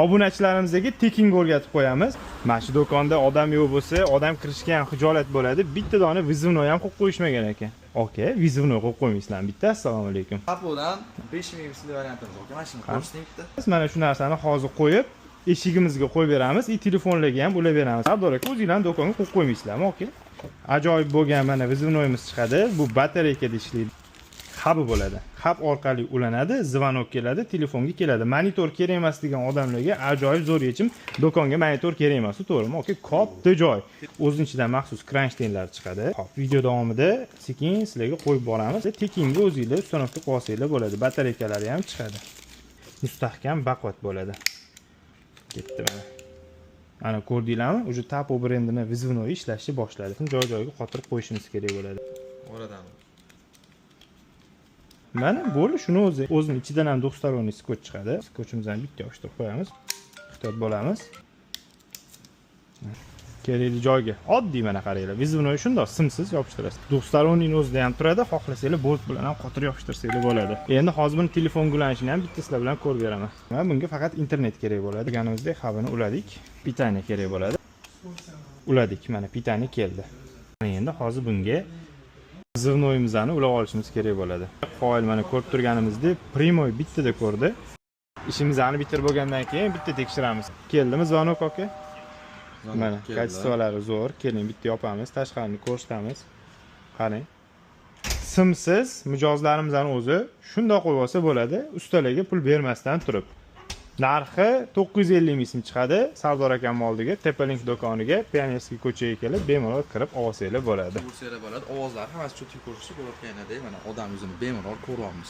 Obunachilarimizga tekinga o'rgatib qo'yamiz. Mana shu do'konda odam yo'q bo'lsa, odam kirishga ham xijolat bo'ladi. Bitta dona вызывной ham qo'yib qo'yishmagan ekan. Aka, вызывной qo'yib qo'ymaysizlarmi bitta? Assalomu alaykum. Tapodan 5 megapikselli variantimiz aka. Mana shuni ko'rsating bitta. Biz mana shu narsani hozir qo'yib, eshigimizga qo'yib beramiz, и telefonlarga ham ulab beramiz. Sardor aka, o'zinglarni do'konga qo'yib qo'ymaysizlarmi, aka? Ajoyib bo'lgan mana вызывной imiz chiqadi. Bu batareykada ishlaydi. Xabi bo'ladi. Xab orqali ulanadi, звонок keladi, telefonga keladi. Monitor kerak emas degan odamlarga ajoyib zo'r yechim. Do'konga monitor kerak emas, to'g'rimi? Aka, katta joy. O'zining ichidan maxsus kronshtaynlar chiqadi. Hop, video davomida sekin sizlarga qo'yib boramiz. Tekinga o'zinglar установка qilib olsanglar bo'ladi. Batareykalari ham chiqadi. Mustahkam, baquvvat bo'ladi. Ketdi mana. Ana, ko'rdinglarmi? Уже Tapo brendini вызывной ishlashni boshladi. Joy-joyiga qotirib qo'yishimiz kerak bo'ladi. Oradan. Mana, bo'ldi, shuni o'zi. O'zini ichidan ham двухсторонний скотч chiqadi. Скотч imizni bitta yopishtirib qo'yamiz. Ehtiyot bo'lamiz. Kerakli joyga. Oddiy, mana qaranglar. Вызывной shundoq simsiz yopishtirasiz. Двухсторонний o'zida ham turadi, xohlasanglar bolt bilan ham qotirib yopishtirsanglar bo'ladi. Endi hozir buni telefonga ulanishini ham bitta sizlar bilan ko'rib beraman. Mana bunga faqat internet kerak bo'ladi. Deganimizdek, xabini uladik. Питание kerak bo'ladi. Uladik, mana питание keldi. Mana endi hozir bunga вызывной imizni ulab olishimiz kerak bo'ladi. Qoyil, mana ko'rib turganimizdek, прямой bittada ko'rdi. Ishimizni bitirib bo'lgandan keyin bitta tekshiramiz. Keldimi звонок, aka? Mana, качество lari zo'r. Keling, bitta yopamiz, tashqarini ko'rsatamiz. Qarang. Simsiz mijozlarimizni o'zi shundoq qo'yib olsa bo'ladi, ustalarga pul bermasdan turib. Narxi 950 ming so'm chiqadi. Sardor akam oldiga, Tepalink do'koniga, Pionerskiy ko'chaga kelib, bemalol kirib olsanglar bo'ladi. Ko'rsanglar bo'ladi. Ovozlar hammasi чётко ko'rishi bo'layotganidek, mana odam yuzini bemalol ko'ryapmiz.